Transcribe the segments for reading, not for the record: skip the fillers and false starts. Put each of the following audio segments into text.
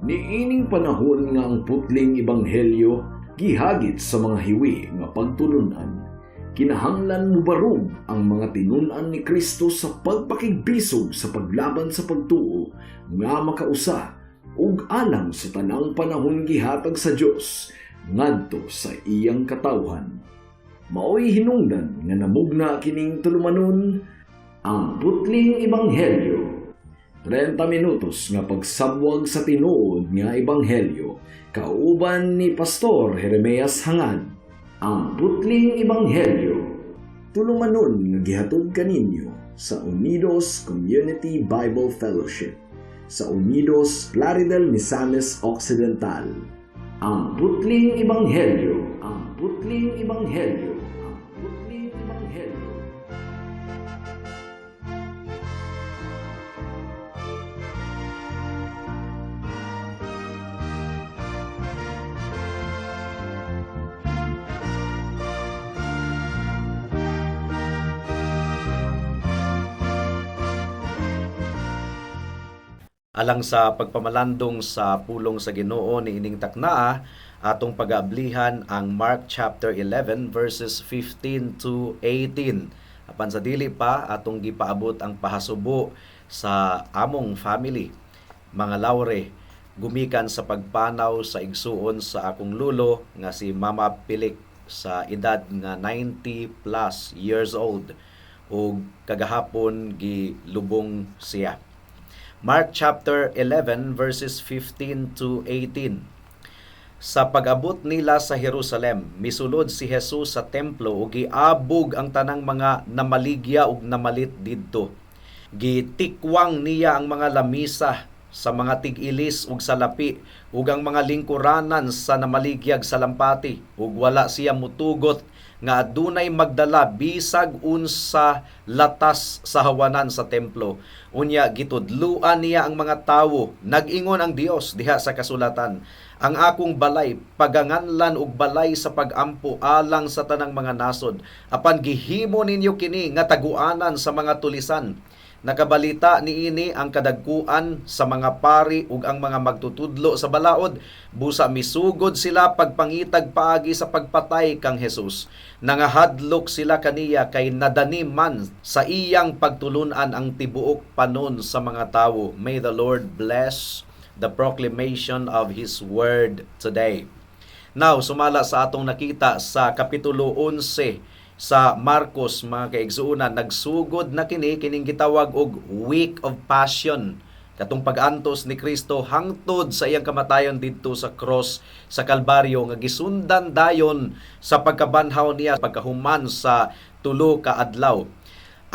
Niining panahon nga ang putling ebanghelyo gihagit sa mga hiwi nga pagtulunan, kinahanglan mubarog ang mga tinun-an ni Kristo sa pagpakigbisog sa paglaban sa pagtuo nga makausa ug alang sa tanang panahon gihatag sa Dios ngadto sa iyang katawhan. Maoy hinungdan nga namugna kining tulumanon, Ang Putling Ebanghelyo. 30 minutos nga pagsabwag sa tinuod nga ebanghelyo kauban ni Pastor Jeremias Hangad. Ang Putling Ebanghelyo. Tulumanon nga gihatod kaninyo sa Unidos Community Bible Fellowship sa Unidos, Plaridel, Misamis Occidental. Ang Putling Ebanghelyo. Ang Putling Ebanghelyo. Ang Putling Ebanghelyo. Alang sa pagpamalandong sa pulong sa Ginoo niining taknaa, atong pag-aablihan ang Mark chapter 11 verses 15 to 18. Apan sa dili pa, atong gipaabot ang pahasubo sa among family, mga Laure, gumikan sa pagpanaw sa igsuon sa akong lulo nga si Mama Pilik sa edad nga 90 plus years old ug kagahapon gilubong siya. Mark chapter 11 verses 15 to 18. Sa pag-abot nila sa Jerusalem, misulod si Jesus sa templo ug giabog ang tanang mga namaligya ug namalit didto. Gitikwang niya ang mga lamisa sa mga tig-ilis ug salapi ug ang mga lingkuranan sa namaligyag sa lampati, ug wala siya mutugot nga adunay magdala bisag unsa latas sa hawanan sa templo. Unya gitudluan niya ang mga tawo. Nag-ingon ang Dios diha sa kasulatan, "Ang akong balay paganganlan og balay sa pagampo alang sa tanang mga nasod. Apan gihimo ninyo kini nga taguanan sa mga tulisan." Nakabalita niini ang kadagkuan sa mga pari ug ang mga magtutudlo sa balaod, busa misugod sila pagpangitag paagi sa pagpatay kang Jesus. Nangahadlok sila kaniya kay nadani man sa iyang pagtulunan ang tibuok panon sa mga tawo. May the Lord bless the proclamation of His word today. Now, sumala sa atong nakita sa Kapitulo 11 sa Marcos, mga kaigsuonan, nagsugod na kini kining gitawag og Week of Passion, katong pag-antos ni Kristo hangtod sa iyang kamatayon didto sa cross sa Kalbaryo nga gisundan dayon sa pagkabanhaw niya pagkahuman sa 3 ka adlaw.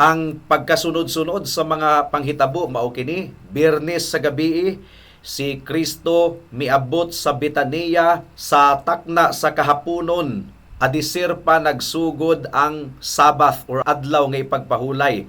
Ang pagkasunod-sunod sa mga panghitabo mao kini: Biyernes sa gabi, si Kristo miabot sa Betania sa takna sa kahaponon, adisir pa nagsugod ang Sabbath or adlaw nga ipagpahulay.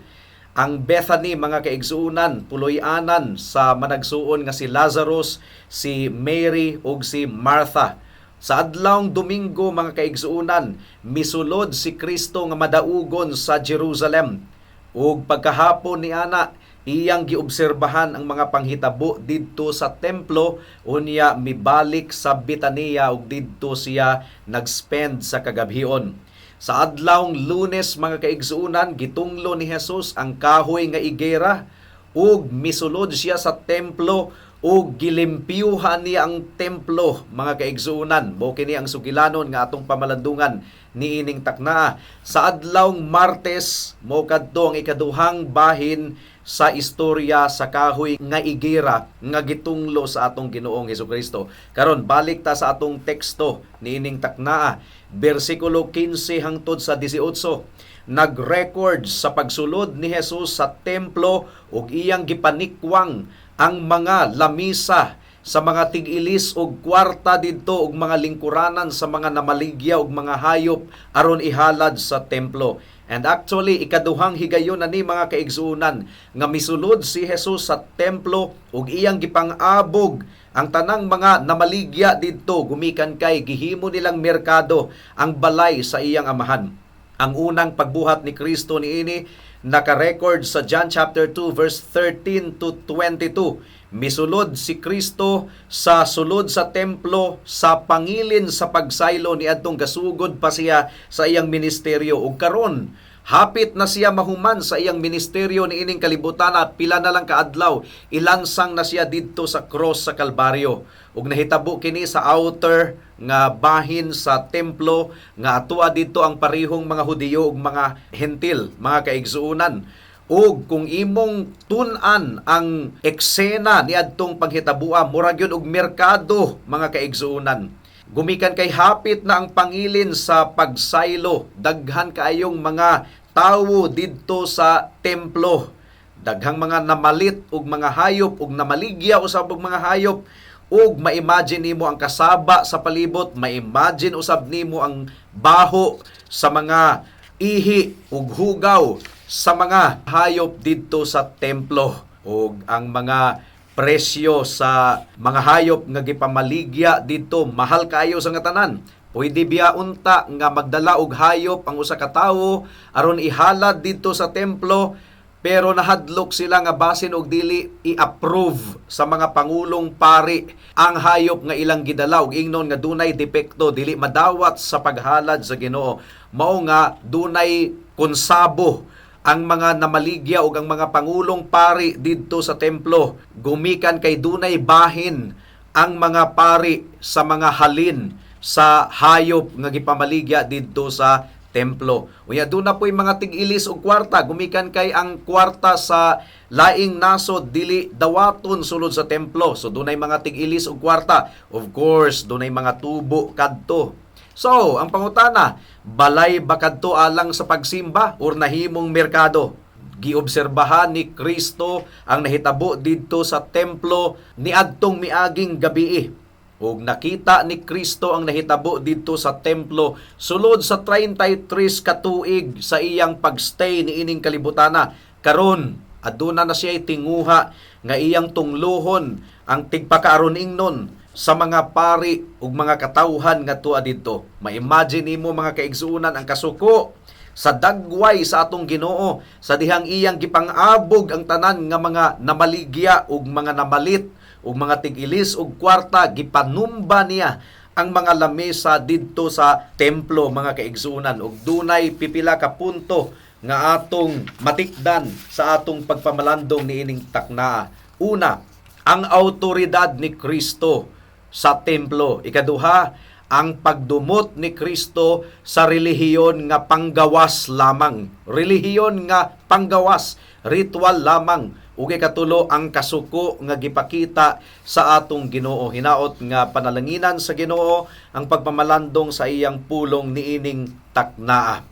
Ang Bethany, mga kaigsuonan, puloy-anan sa managsuon nga si Lazarus, si Mary ug si Martha. Sa adlawng Domingo, mga kaigsuonan, misulod si Kristo nga madaugon sa Jerusalem. Ug pagkahapon ni ana, iyang giobserbahan ang mga panghitabo didto sa templo, unya mibalik sa Betania ug didto siya nagspend sa kagabhion. Sa adlawng Lunes, mga kaigsuonan, gitunglo ni Jesus ang kahoy nga igera ug misulod siya sa templo ug gilimpyuhan niya ang templo, mga kaigsuonan. Mao kini ang sugilanon nga atong pamalandungan niining taknaa. Sa adlawng Martes, mo kadto ang ikaduhang bahin sa istorya sa kahoy nga igera nga gitunglo sa atong Ginoong Hesukristo. Karon, balik ta sa atong teksto niining taknaa, bersikulo 15 hangtod sa 18. Nag-record sa pagsulod ni Jesus sa templo ug iyang gipanikwang ang mga lamisa sa mga tig-ilis og kwarta didto ug mga lingkuranan sa mga namaligya og mga hayop aron ihalad sa templo. And actually, ikaduhang higayon na ni, mga kaigsuonan, nga misulod si Jesus sa templo ug iyang gipang-abog ang tanang mga namaligya didto gumikan kay gihimo nilang merkado ang balay sa iyang amahan. Ang unang pagbuhat ni Kristo niini naka-record sa John chapter 2 verse 13 to 22. Misulod si Kristo sa sulod sa templo sa pangilin sa pagsaylo niadtong gasugod pa siya sa iyang ministeryo, ug karon hapit na siya mahuman sa iyang ministeryo niining kalibutan at pila na lang kaadlaw ilansang na siya didto sa cross sa Kalbaryo. Ug nahitabo kini sa outer nga bahin sa templo nga atua didto ang parihong mga Hudiyo ug mga Hentil, mga kaigsuonan. Ug kung imong tun-an ang eksena niadtong panghitaboa, murag yun og merkado, mga kaigsuonan. Gumikan kay hapit na ang pangilin sa pagsaylo, daghan kaayong mga tawo didto sa templo. Daghang mga namalit og mga hayop ug namaligya usab og mga hayop, ug ma-imagine nimo ang kasaba sa palibot, ma-imagine usab nimo ang baho sa mga ihi ug hugaw sa mga hayop didto sa templo, ug ang mga presyo sa mga hayop nga gipamaligya didto mahal kaayo sa nga tanan. Pwede biya unta nga magdala og hayop ang usa ka tawo aron ihalad didto sa templo, pero nahadlok sila nga basin og dili i-approve sa mga pangulong pari ang hayop nga ilang gidala og ingnon nga dunay depekto, dili madawat sa paghalad sa Ginoo. Mao nga dunay konsabo ang mga namaligya ug ang mga pangulong pari didto sa templo, gumikan kay dunay bahin ang mga pari sa mga halin sa hayop nga gipamaligya didto sa templo. Unya duna po'y mga tig-ilis og kwarta, gumikan kay ang kwarta sa laing nasod dili dawaton sulod sa templo. So dunay mga tig-ilis og kwarta. Of course, dunay mga tubo kadto. So, ang pangutana, balay ba kadto alang sa pagsimba or nahimong merkado? Giobserbahan ni Kristo ang nahitabo didto sa templo niadtong miaging gabii. Ug nakita ni Kristo ang nahitabo didto sa templo sulod sa 33 ka tuig sa iyang pagstay niining kalibutana. Karon, aduna na siya tinguha nga iyang tungluhon ang tigpakaaron ingnon sa mga pari ug mga katawhan nga tuwa didto. Ma-imagine nimo, mga kaigsuonan, ang kasuko sa dagway sa atong Ginoo sa dihang iyang gipang-abog ang tanan nga mga namaligya ug mga namalit ug mga tig-ilis ug kwarta. Gipanumba niya ang mga lamesa didto sa templo, mga kaigsuonan. Ug dunay pipila ka punto nga atong matikdan sa atong pagpamalandong niining taknaa. Una, ang autoridad ni Kristo sa templo. Ikaduha, ang pagdumot ni Kristo sa relihiyon nga panggawas lamang. Relihiyon nga panggawas, ritual lamang. Ug ikatulo, ang kasuko nga gipakita sa atong Ginoo. Hinaot nga panalanginan sa Ginoo ang pagpamalandong sa iyang pulong niining taknaa.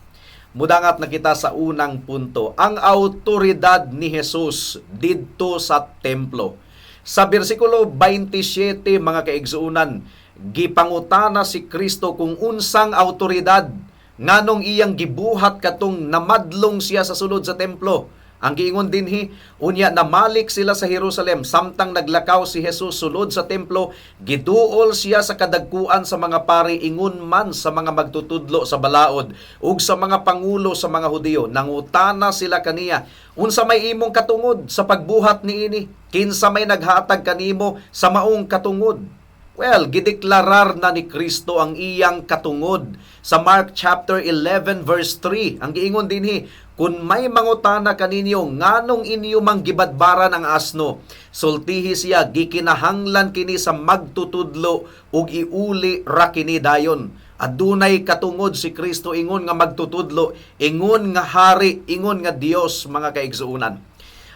Mudangat na kita sa unang punto, ang autoridad ni Jesus didto sa templo. Sa bersikulo 27, mga kaigsuonan, gipangutana si Kristo kung unsang autoridad nganong iyang gibuhat katong namadlong siya sa sulod sa templo. Ang giingon dinhi, unya namalik sila sa Jerusalem samtang naglakaw si Jesus sulod sa templo, giduol siya sa kadagkuan sa mga pari ingon man sa mga magtutudlo sa balaod ug sa mga pangulo sa mga Hudiyo. Nangutana sila kaniya, "Unsa may imong katungod sa pagbuhat niini? Kinsa may naghatag kanimo sa maong katungod?" Well, gideklarar na ni Kristo ang iyang katungod sa Mark chapter 11 verse 3. Ang giingon dinhi, "Kung may mangutana kaninyo nganong inyo mang gibadbaran ang asno, sultihi siya, gikinahanglan kini sa magtutudlo ug iuli ra kini dayon." Adunay katungod si Kristo ingon nga magtutudlo, ingon nga hari, ingon nga Dios, mga kaigsuonan.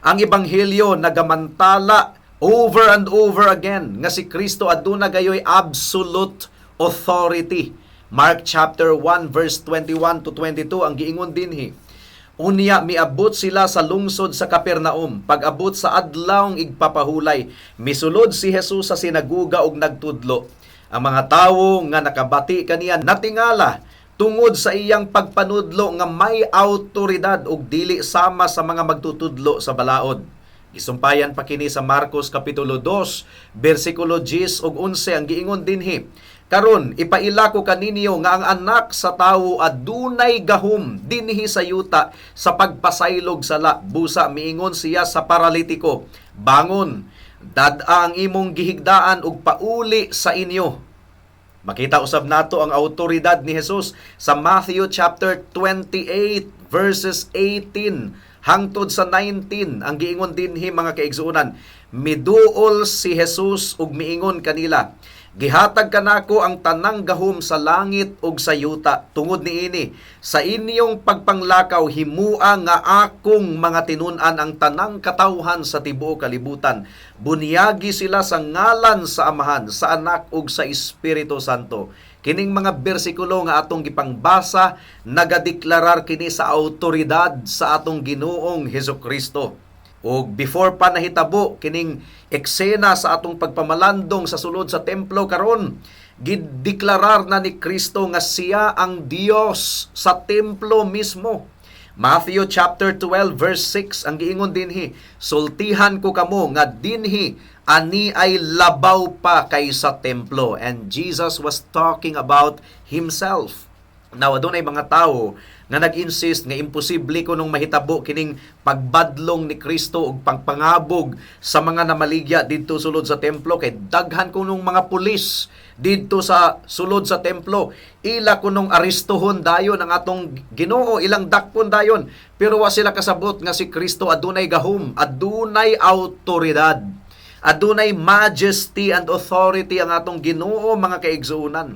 Ang ebanghelyo nagamantala over and over again nga si Kristo aduna gayoy absolute authority. Mark chapter 1 verse 21 to 22, ang giingon dinhi, "Unya miabot sila sa lungsod sa Capernaum. Pag-abot sa adlawng igpapahulay, misulod si Jesus sa sinaguga ug nagtudlo. Ang mga tawo nga nakabati kaniya natingala tungod sa iyang pagpanudlo nga may autoridad ug dili sama sa mga magtutudlo sa balaod." Gisumpayan pa kini sa Marcos kapitulo 2 bersikulo 10 ug 11. Ang giingon dinhi, Karon ipaila ko kaninyo nga ang Anak sa Tawo adunay gahom dinhi sa yuta sa pagpasaylog sala. Busa miingon siya sa paralitiko, "Bangon, dad-a ang imong gihigdaan ug pauli sa inyo." Makita usab nato ang autoridad ni Jesus sa Matthew chapter 28 verses 18 hangtod sa 19. Ang giingon dinhi, mga kaigsuonan, miduol si Jesus ug miingon kanila, "Gihatag kanako ang tanang gahom sa langit ug sa yuta. Tungod niini, sa inyong pagpanglakaw, himua nga akong mga tinun-an ang tanang katawhan sa tibuok kalibutan. Bunyagi sila sa ngalan sa Amahan, sa Anak ug sa Espiritu Santo." Kining mga bersikulo nga atong gipangbasa, nagadeklarar kini sa autoridad sa atong Ginoong Hesukristo. Og before pa nahitabo kining eksena sa atong pagpamalandong sa sulod sa templo karon, gideklarar na ni Kristo nga siya ang Dios sa templo mismo. Matthew chapter 12 verse 6, ang giingon dinhi, "Sultihan ko kamo nga dinhi ani ay labaw pa kaysa templo." And Jesus was talking about himself. Now, adunay mga tao nga nag-insist nga imposible kunong mahitabo kining pagbadlong ni Kristo ug pagpangabog sa mga namaligya didto sulod sa templo kay daghan kunong mga pulis didto sa sulod sa templo. Ila kunong arestuhon dayon ang atong Ginoo, ilang dakpon dayon. Pero wa sila kasabot nga si Kristo adunay gahom, adunay autoridad. Adunay majesty and authority ang atong Ginoo, mga kaigsuonan.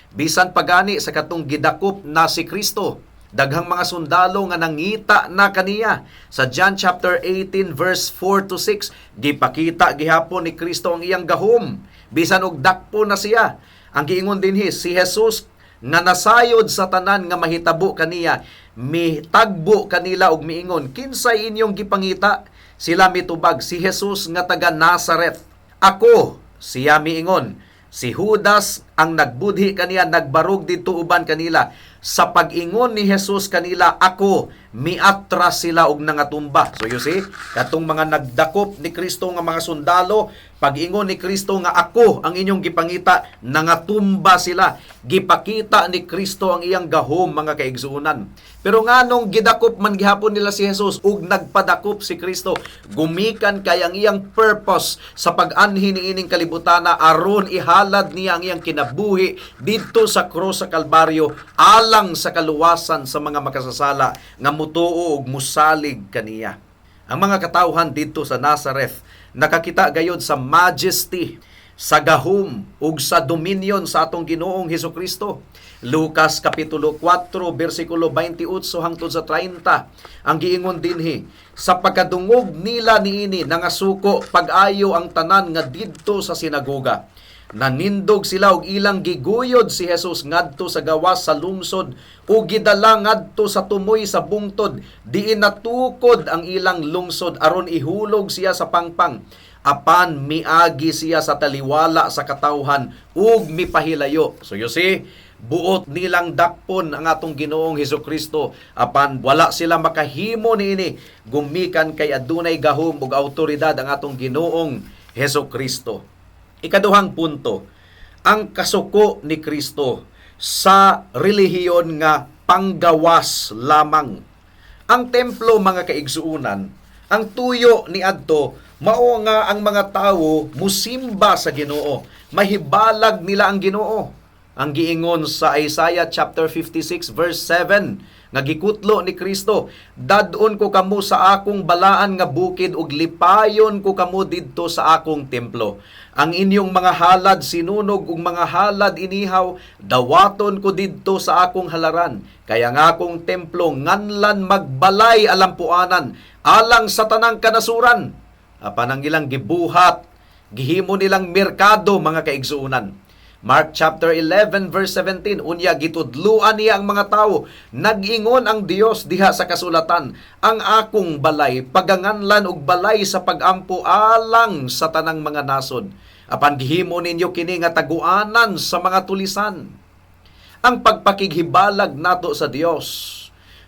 Bisan pagani sa katong gidakop na si Kristo, daghang mga sundalo nga nangita na kaniya. Sa John chapter 18 verse 4 to 6, gipakita gihapon ni Kristo ang iyang gahom bisan og dakpo na siya. Ang giingon dinhi, si Jesus nga nasayod sa tanan nga mahitabo kaniya, mitagbo kanila og miingon, "Kinsay inyong gipangita?" Sila mitubag, "Si Jesus nga taga Nazareth." "Ako siya," miingon. Si Judas ang nagbudhi kaniya nagbarog didto uban kanila. Sa pag-ingon ni Jesus kanila, "Ako," miatras sila og nangatumba. So you see, katong mga nagdakop ni Kristo nga mga sundalo, pag-ingon ni Kristo nga "Ako ang inyong gipangita," nangatumba sila. Gipakita ni Kristo ang iyang gahom, mga kaigsuonan. Pero nganong gidakop man gihapon nila si Jesus ug nagpadakop si Kristo? Gumikan kay ang iyang purpose sa pag-anhi niining kalibutana aron ihalad niya ang iyang kinabuhi didto sa krus sa Kalbaryo alang sa kaluwasan sa mga makasasala nga mutuo ug musalig kaniya. Ang mga katawhan didto sa Nazareth nakakita gayod sa majesty, sa gahom ug sa dominion sa atong Ginoong Hesukristo. Lucas kapitulo 4 bersikulo 28 hangtod sa 30. Ang giingon dinhi, sa pagkadungog nila niini, nangasuko pag-ayo ang tanan nga didto sa sinagoga. Nanindog sila og ilang giguyod si Jesus ngadto sa gawas sa lungsod ug gidala ngadto sa tumoy sa bungtod, diin natukod ang ilang lungsod aron ihulog siya sa pangpang. Apan miagi siya sa taliwala sa katawhan ug mipahilayo. So you see, buot nilang dakpon ang atong Ginoong Hesukristo apan wala sila makahimo niini gumikan kay adunay gahom ug autoridad ang atong Ginoong Hesukristo. Ikaduhang punto, ang kasuko ni Kristo sa relihiyon nga panggawas lamang. Ang templo, mga kaigsuunan, ang tuyo ni adto mao nga ang mga tawo musimba sa Ginoo, mahibalag nila ang Ginoo. Ang giingon sa Isaiah chapter 56 verse 7 nga gikutlo ni Kristo, "Dad-on ko kamo sa akong balaan nga bukid ug lipayon ko kamo didto sa akong templo. Ang inyong mga halad sinunog ug mga halad inihaw dawaton ko didto sa akong halaran. Kaya nga akong templo nganlan magbalay alampuanan alang sa tanang kanasuran." Apan ang ilang gibuhat, gihimo nilang merkado, mga kaigsuonan. Mark chapter 11 verse 17, unya gitudluan niya ang mga tao, "Nag-ingon ang Dios diha sa kasulatan, 'Ang akong balay paganganlan og balay sa pagampo alang sa tanang mga nasod. Apan gihimo ninyo kini nga taguanan sa mga tulisan.'" Ang pagpakighibalag nato sa Dios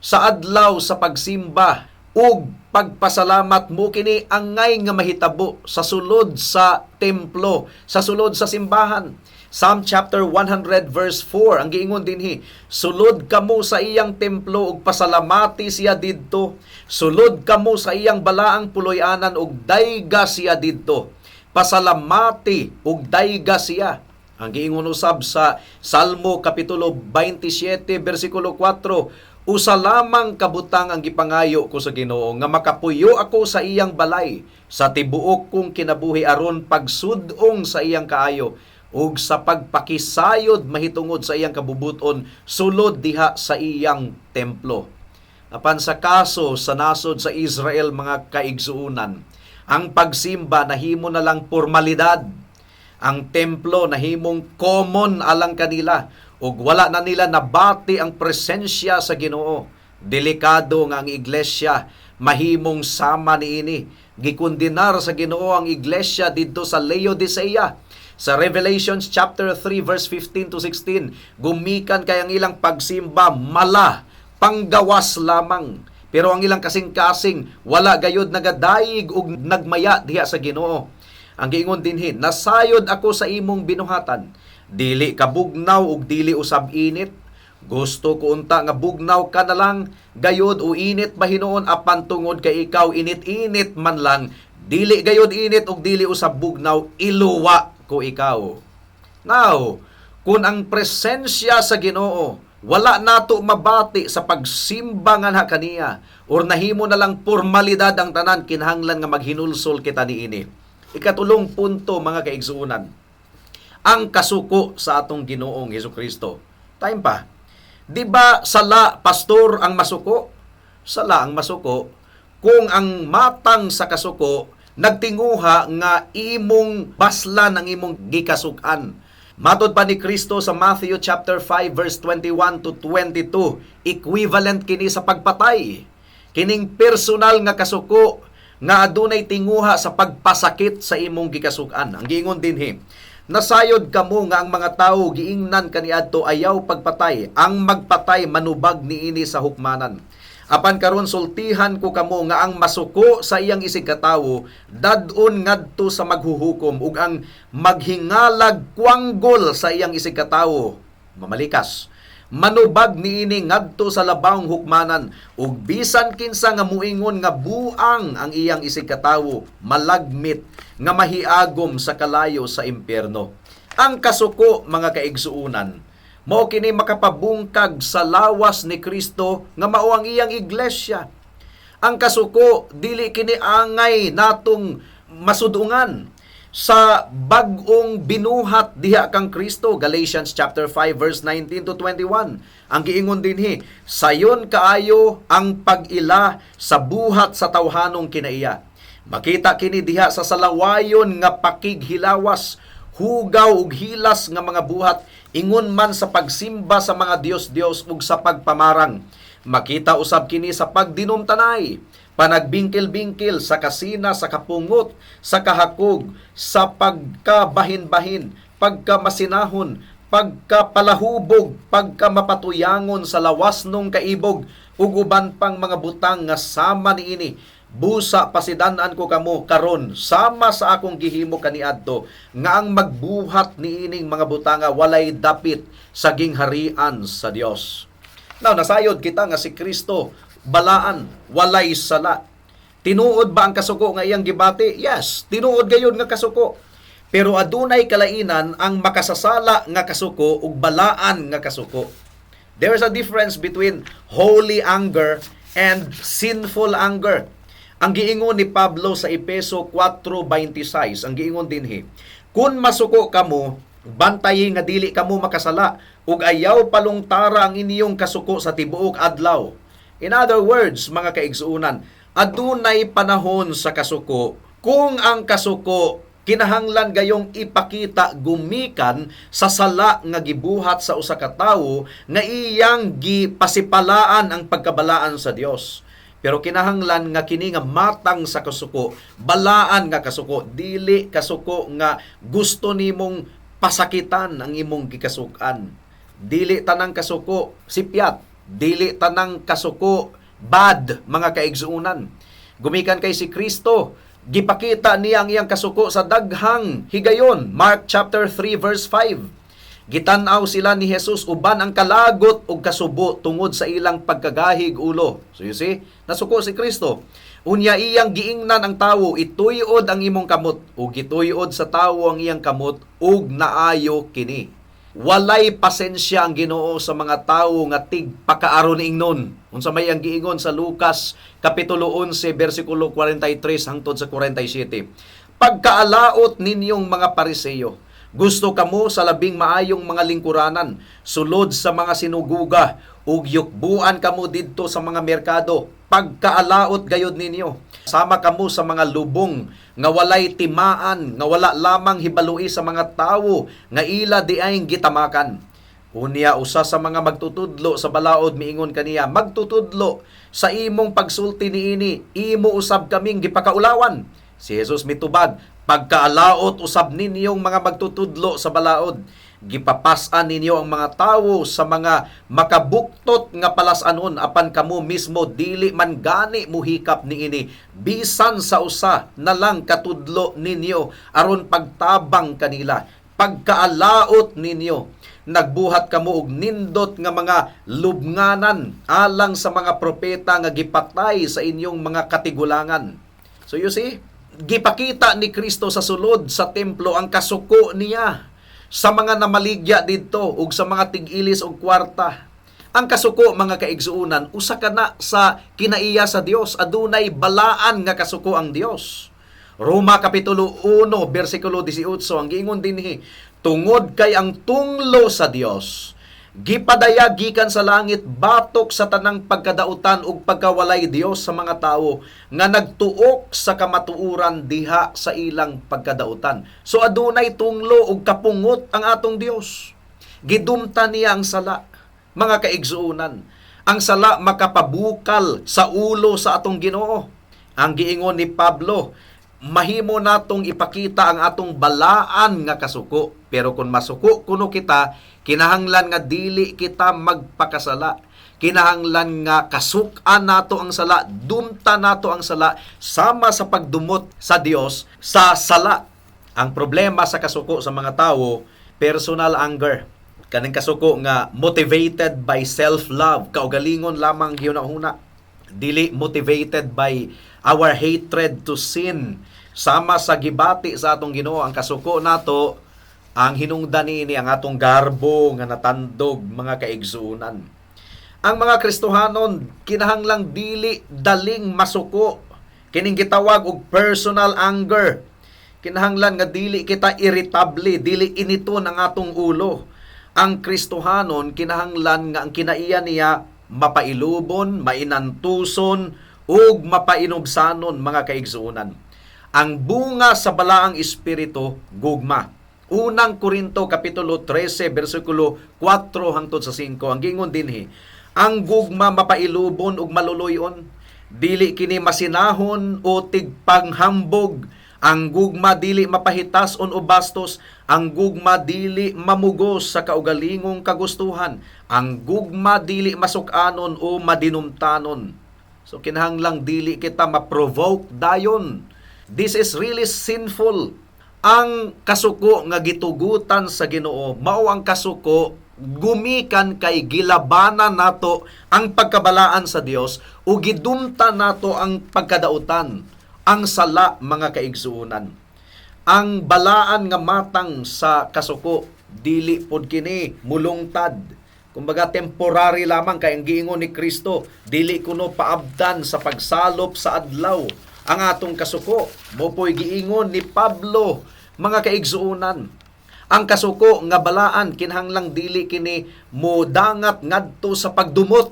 sa adlaw sa pagsimba ug pagpasalamat mo kini angay nga mahitabo sa sulod sa templo, sa sulod sa simbahan. Psalm chapter 100 verse 4, ang giingon dinhi, "Sulod kamo sa iyang templo ug pasalamati siya didto. Sulod kamo sa iyang balaang puloy-anan ug dayga siya didto. Pasalamati ug dayga siya." Ang giingon usab sa Salmo kapitulo 27 bersikulo 4, "Usa lamang kabutang ang gipangayo ko sa Ginoo, nga makapuyo ako sa iyang balay sa tibuok kong kinabuhi, aron pagsud-ong sa iyang kaayo ug sa pagpakisayod mahitungod sa iyang kabubuton sulod diha sa iyang templo." Apan sa kaso sa nasod sa Israel, mga kaigsuunan, ang pagsimba nahimo na lang formalidad. Ang templo nahimong common alang kanila ug wala na nila nabati ang presensya sa Ginoo. Delikado nga ang iglesia mahimong sama niini. Gikondenar sa Ginoo ang iglesia didto sa Laodicea. Sa Revelations chapter 3 verse 15 to 16, gumikan kay ang ilang pagsimba mala, panggawas lamang. Pero ang ilang kasing-kasing wala gayod nagadayig ug nagmaya diha sa Ginoo. Ang giingon dinhi, "Nasayod ako sa imong binuhatan. Dili ka bugnaw ug dili usab init. Gusto ko unta nga bugnaw ka na lang, gayod o init ba hinuon, apan tungod kay ikaw init-init man lang, dili gayod init ug dili usab bugnaw, iluwa ko ikaw." Now, kung ang presensya sa Ginoo wala nato mabati sa pagsimba nga kaniya or nahimo na lang formalidad ang tanan, kinahanglan nga maghinulsol kita niini. Ikatulong punto, mga kaigsuonan, ang kasuko sa atong Ginoong Hesus Kristo. Time pa. Di ba sala, pastor, ang masuko? Sala ang masuko kung ang matang sa kasuko nagtinguha nga imong baslan ang imong gikasukan. Matod pa ni Kristo sa Matthew chapter 5 verse 21 to 22, equivalent kini sa pagpatay. Kining personal nga kasuko nga adunay tinguha sa pagpasakit sa imong gikasukan. Ang giingon dinhi, "Nasayod kamo nga ang mga tawo giingnan kaniadto, 'Ayaw pagpatay, ang magpatay manubag niini sa hukmanan.' Apan karon sultihan ko kamo nga ang masuko sa iyang isigkatawo dad-on ngadto sa maghuhukom, ug ang maghingalag kwanggol sa iyang isigkatawo, mamalikas, manubag niini ngadto sa labawng hukmanan, ug bisan kinsa nga muingon nga buang ang iyang isigkatawo malagmit nga mahiagom sa kalayo sa impyerno." Ang kasuko, mga kaigsuunan, mao kini makapabungkag sa lawas ni Kristo nga mao ang iyang iglesia. Ang kasuko dili kini angay natong masudungan sa bag-ong binuhat diha kang Kristo. Galatians chapter 5 verse 19 to 21, ang giingon dinhi, "Sayon kaayo ang pag-ila sa buhat sa tawhanong kinaiya. Makita kini diha sa salawayon nga pakighilawas, hugaw ug hilas nga mga buhat, ingon man sa pagsimba sa mga dios-dios ug sa pagpamarang. Makita usab kini sa pagdinumtanay, panagbingkil-bingkil, sa kasina, sa kapungot, sa kahakog, sa pagkabahin-bahin, pagkamasinahon, pagkapalahubog, pagkamapatuyangon sa lawas nung kaibog, ug uban pang mga butang nga sama niini. Busa pasidan-an ko kamo karon sama sa akong gihimo kaniadto nga ang magbuhat niining mga butanga walay dapit sa gingharian sa Dios." Now, nasayod kita nga si Kristo balaan, walay sala. Tinuod ba ang kasuko nga iyang gibati? Yes, tinuod gayud nga kasuko. Pero adunay kalainan ang makasasala nga kasuko ug balaan nga kasuko. There is a difference between holy anger and sinful anger. Ang giingon ni Pablo sa Epeso 4:26, ang giingon dinhi, "Kung masuko kamo, bantayi nga dili kamo makasala ug ayaw palungtara ang inyong kasuko sa tibuok adlaw." In other words, mga kaigsuunan, adunay panahon sa kasuko kung ang kasuko kinahanglan gayong ipakita gumikan sa sala nga gibuhat sa usa ka tawo nga iyang gipasipalaan ang pagkabalaan sa Dios. Pero kinahanglan nga kini nga matang sa kasuko, balaan nga kasuko, dili kasuko nga gusto nimong pasakitan ang imong gikasukan. Dili tanang kasuko sipyat, dili tanang kasuko bad, mga kaigsuunan. Gumikan kay si Kristo, gipakita niya ang iyang kasuko sa daghang higayon. Mark chapter 3 verse 5. Gitan-aw sila ni Jesus uban ang kalagot ug kasubo tungod sa ilang pagkagahig ulo. So you see, nasuko si Kristo. Unya iyang giingnan ang tawo, "Ituyod ang imong kamot." Ug gituyod sa tawo ang iyang kamot ug naayo kini. Walay pasensya ang Ginoo sa mga tawo nga tigpakaaron ingnon. Unsa may ang giingon sa Lucas kapitulo 11 bersikulo 43 hangtod sa 47. "Pagkaalaot ninyong mga Pariseyo, gusto kamo sa labing maayong mga lingkuranan, sulod sa mga sinuguga, ug yukbuan kamo didto sa mga merkado. Pagkaalaot gayod ninyo. Sama kamo sa mga lubong nga walay timaan, nga wala lamang hibalui sa mga tawo nga ila diayng gitamakan." Unya usa sa mga magtutudlo sa balaod miingon kaniya, "Magtutudlo, sa imong pagsulti niini, imo usab kaming gipakaulawan." Si Jesus mitubag, "Pagkaalaot usab ninyong mga magtutudlo sa balaod. Gipapas-an ninyo ang mga tawo sa mga makabuktot nga palas-anon, apan kamo mismo dili man gani muhikap niini bisan sa usa na lang katudlo ninyo aron pagtabang kanila. Pagkaalaot ninyo. Nagbuhat kamo og nindot nga mga lubnganan alang sa mga propeta nga gipatay sa inyong mga katigulangan." So you see, gipakita ni Kristo sa sulod sa templo ang kasuko niya sa mga namaligya didto ug sa mga tig-ilis og kwarta. Ang kasuko, mga kaigsuonan, usa ka na sa kinaiya sa Dios. Adunay balaan nga kasuko ang Dios. Roma kapitulo 1 bersikulo 18 ang giingon dinhi, "Tungod kay ang tunglo sa Dios gipadayag gikan sa langit batok sa tanang pagkadautan ug pagkawalay Dios sa mga tawo nga nagtuok sa kamatuoran diha sa ilang pagkadautan." So adunay tunglo ug kapungot ang atong Dios. Gidumta niya ang sala. Mga kaigsuonan, ang sala makapabukal sa ulo sa atong Ginoo. Ang giingon ni Pablo, mahimo natong ipakita ang atong balaan nga kasuko. Pero kung masuko kuno kita, kinahanglan nga dili kita magpakasala. Kinahanglan nga kasuk-an nato ang sala, dumta nato ang sala sama sa pagdumot sa Dios sa sala. Ang problema sa kasuko sa mga tawo, personal anger. Kaning kasuko nga motivated by self-love, kaugalingon lamang gihuna-huna. Dili motivated by our hatred to sin. Sama sa gibati sa atong Ginoo, ang kasuko nato, ang hinungdan niini ang atong garbo nga natandog, mga kaigsuonan. Ang mga Kristohanon kinahanglang dili daling masuko. Kining gitawag og personal anger. Kinahanglan nga dili kita irritable, dili initon ang atong ulo. Ang Kristohanon kinahanglan nga ang kinaiya niya mapailubon, mainantuson ug mapainubsanon, mga kaigsuonan. Ang bunga sa Balaang Espiritu, gugma. Unang Korinto kapitulo 13 bersikulo 4 hangtod sa 5 ang gingon dinhi, "Ang gugma mapailubon ug maluluyon, dili kini masinahon o tigpanghambog. Ang gugma dili mapahitas-on o bastos. Ang gugma dili mamugos sa kaugalingong kagustuhan. Ang gugma dili masuk-anon o madinumtanon." So kinahanglang dili kita ma-provoke dayon. This is really sinful. Ang kasuko nga gitugutan sa Ginoo mao ang kasuko gumikan kay gilabanan nato ang pagkabalaan sa Dios o gidumta nato ang pagkadautan, ang sala, mga kaigsuonan. Ang balaan nga matang sa kasuko, dili pod kini mulungtad. Kumbaga temporary lamang, kay ang giingon ni Kristo, dili kuno paabdan sa pagsalop sa adlaw ang atong kasuko. Mao po'y giingon ni Pablo, mga kaigsuonan. Ang kasuko nga balaan, kinahanglang dili kini modangat ngadto sa pagdumot.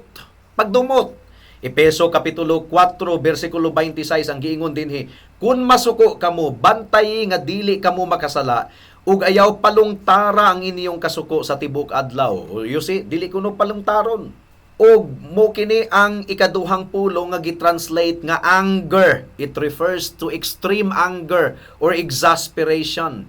Pagdumot. Epeso kapitulo 4 bersikulo 26 ang giingon dinhi, "Kun masuko kamo, bantayi nga dili kamo makasala ug ayaw palungtara ang inyong kasuko sa tibok adlaw." You see, dili kuno palungtaron. Og mo kini ang ikaduhang pulong nga gitranslate nga anger. It refers to extreme anger or exasperation.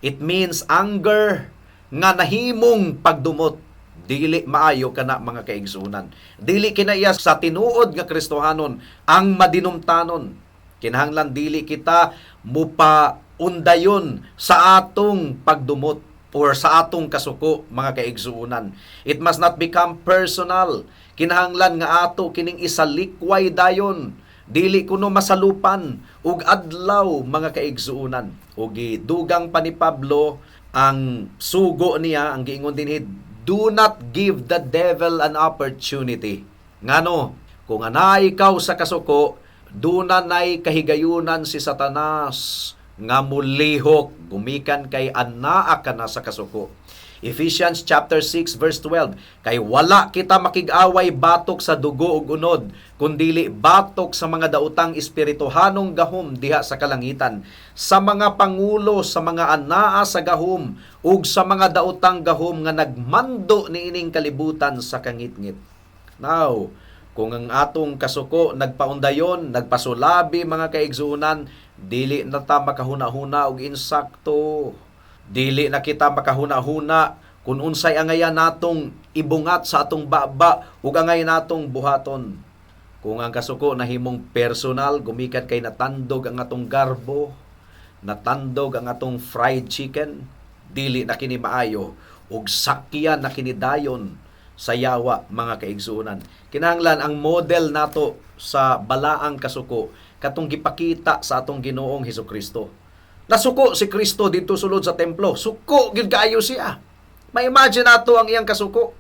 It means anger nga nahimong pagdumot. Dili maayo kana, mga kaigsuonan. Dili kinaiya sa tinuod nga Kristohanon ang madinumtanon. Kinahanglan dili kita mupa undayon sa atong pagdumot. or sa atong kasuko, mga kaigsuonan. It must not become personal. Kinahanglan nga ato kining isalikway dayon. Dili kuno masalupan ug adlaw, mga kaigsuonan. Ug gidugang pa ni Pablo ang sugo niya, ang giingon dinhi, "Do not give the devil an opportunity." Ngano? Kung anaa ikaw sa kasuko, duna nay kahigayunan si Satanas nga mulihok gumikan kay anaa ka na sa kasuko. Ephesians chapter 6 verse 12, "Kay wala kita makig-away batok sa dugo ug unod, kundili batok sa mga daotang espirituhanong gahom diha sa kalangitan, sa mga pangulo, sa mga anaa sa gahom ug sa mga daotang gahom nga nagmando niining kalibutan sa kangitngit." Now, kung ang atong kasuko nagpaundayon, nagpasulabi, mga kaigsuonan, dili na ta makahuna-huna og insakto. Dili na kita makahuna-huna kung unsay angayan natong ibungat sa atong baba ug angay natong buhaton. Kung ang kasuko nahimong personal, gumikan kay natandog ang atong garbo, natandog ang atong fried chicken, dili na kini maayo ug sakyan na kini dayon sa yawa, mga kaigsuonan. Kinahanglan ang model nato sa balaang kasuko katong gipakita sa atong Ginoong Hesukristo. Nasuko si Kristo didto sulod sa templo. Suko gid kaayo siya. Ma-imagine nato ang iyang kasuko.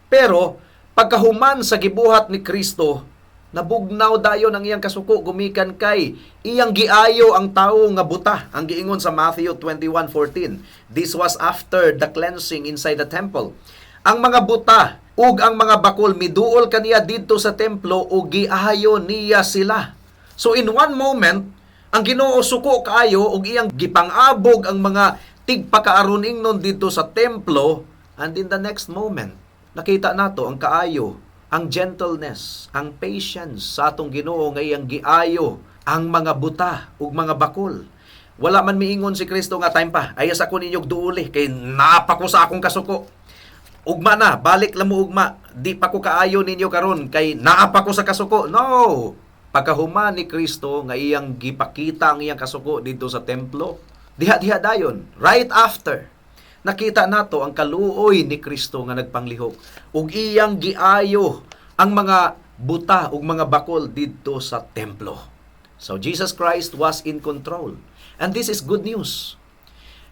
Pero pagkahuman sa gibuhat ni Kristo, nabugnaw dayon ang iyang kasuko gumikan kay iyang giayo ang tawo nga buta. Ang giingon sa Matthew 21:14. This was after the cleansing inside the temple. Ang mga buta ug ang mga bakol miduol kaniya didto sa templo ug giayo niya sila. So in one moment, ang Ginoo suko kaayo ug iyang gipang-abog ang mga tigpakaaron ingnon didto sa templo, and in the next moment, nakita nato ang kaayo, ang gentleness, ang patience sa atong Ginoo nga iyang giayo ang mga buta ug mga bakol. Wala man miingon si Kristo nga, "Time pa, ayaw sa ko ninyog duuli kay naa pa ko sa akong kasuko. Ugma na, balik lang mo ugma. Di pa ko kaayo ninyo karon kay naa pa ko sa kasuko." No. Pagkahuman ni Kristo nga iyang gipakita ang iyang kasuko didto sa templo, diha-diha dayon, right after, nakita nato ang kaluoy ni Kristo nga nagpanglihok ug iyang giayo ang mga buta ug mga bakol didto sa templo. So Jesus Christ was in control. And this is good news.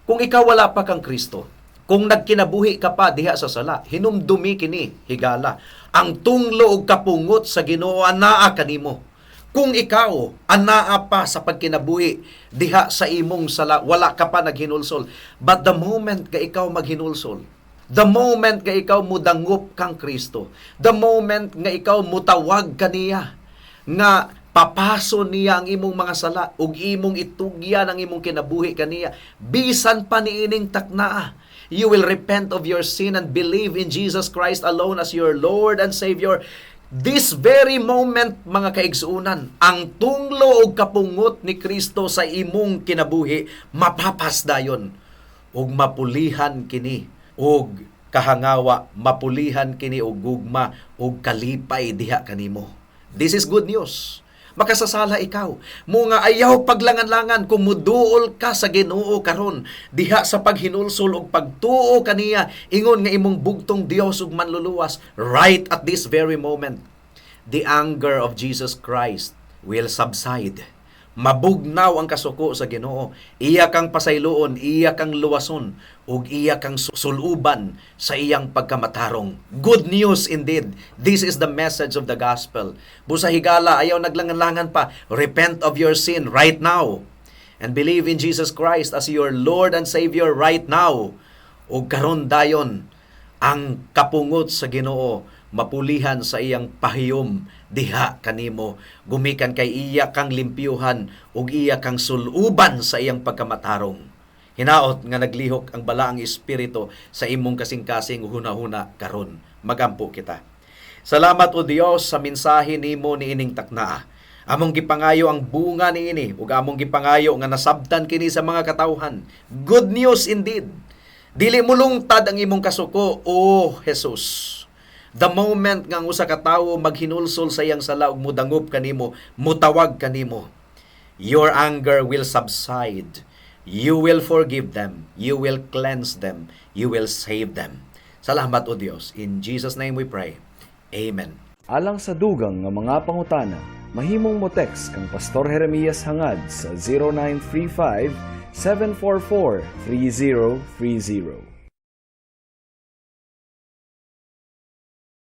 Kung ikaw wala pa kang Kristo, kung nagkinabuhi ka pa diha sa sala, hinumdumi kini, higala. Ang tunglo ug kapungot sa Ginoo anaa kanimo. Kung ikaw anaa pa sa pagkinabuhi diha sa imong sala, wala ka pa naghinulsol. But the moment ka ikaw maghinulsol, the moment nga ikaw mudangop kang Kristo, the moment nga ikaw mutawag kaniya, nga papaso niya ang imong mga sala ug imong itugyan ang imong kinabuhi kaniya, bisan pa niining taknaa, you will repent of your sin and believe in Jesus Christ alone as your Lord and Savior. This very moment, mga kaigsuonan, ang tunglo og kapungot ni Kristo sa imong kinabuhi mapapasdayon ug mapulihan kini og kahangawa, mapulihan kini og gugma ug kalipay diha kanimo. This is good news. Makasasala ikaw. Mo nga ayaw paglangan-langan kung muduol ka sa Ginoo karon diha sa paghinulsol ug pagtuo kaniya ingon nga imong bugtong Dios ug manluluwas right at this very moment. The anger of Jesus Christ will subside. Mabugnaw ang kasuko sa Ginoo. Iya kang pasayloon, iya kang luwason, ug iya kang suluban sa iyang pagkamatarong. Good news indeed. This is the message of the gospel. Busa higala, ayaw naglangan-langan pa. Repent of your sin right now and believe in Jesus Christ as your Lord and Savior right now. Ug karon dayon, ang kapungot sa Ginoo mapulihan sa iyang pahiyom diha kanimo gumikan kay iya kang limpyuhan ug iya kang suluban sa iyang pagkamatarong. Hinaot nga naglihok ang balaang espiritu sa imong kasing-kasing hunahuna karon. Magampo kita. Salamat, O Dios, sa mensahe nimo niining taknaa. Among gipangayo ang bunga niini ug among gipangayo nga nasabtan kini sa mga katawhan. Good news indeed. Dili mulungtad ang imong kasuko, O Jesus. The moment nga ang usa ka tawo maghinulsol sa iyang sala ug mudangop kanimo, mutawag kanimo, your anger will subside. You will forgive them, you will cleanse them, you will save them. Salamat, O Dios. In Jesus' name we pray. Amen. Alang sa dugang nga mga pangutana, mahimong mo text kang Pastor Jeremias Hangad sa 0935 744 3030.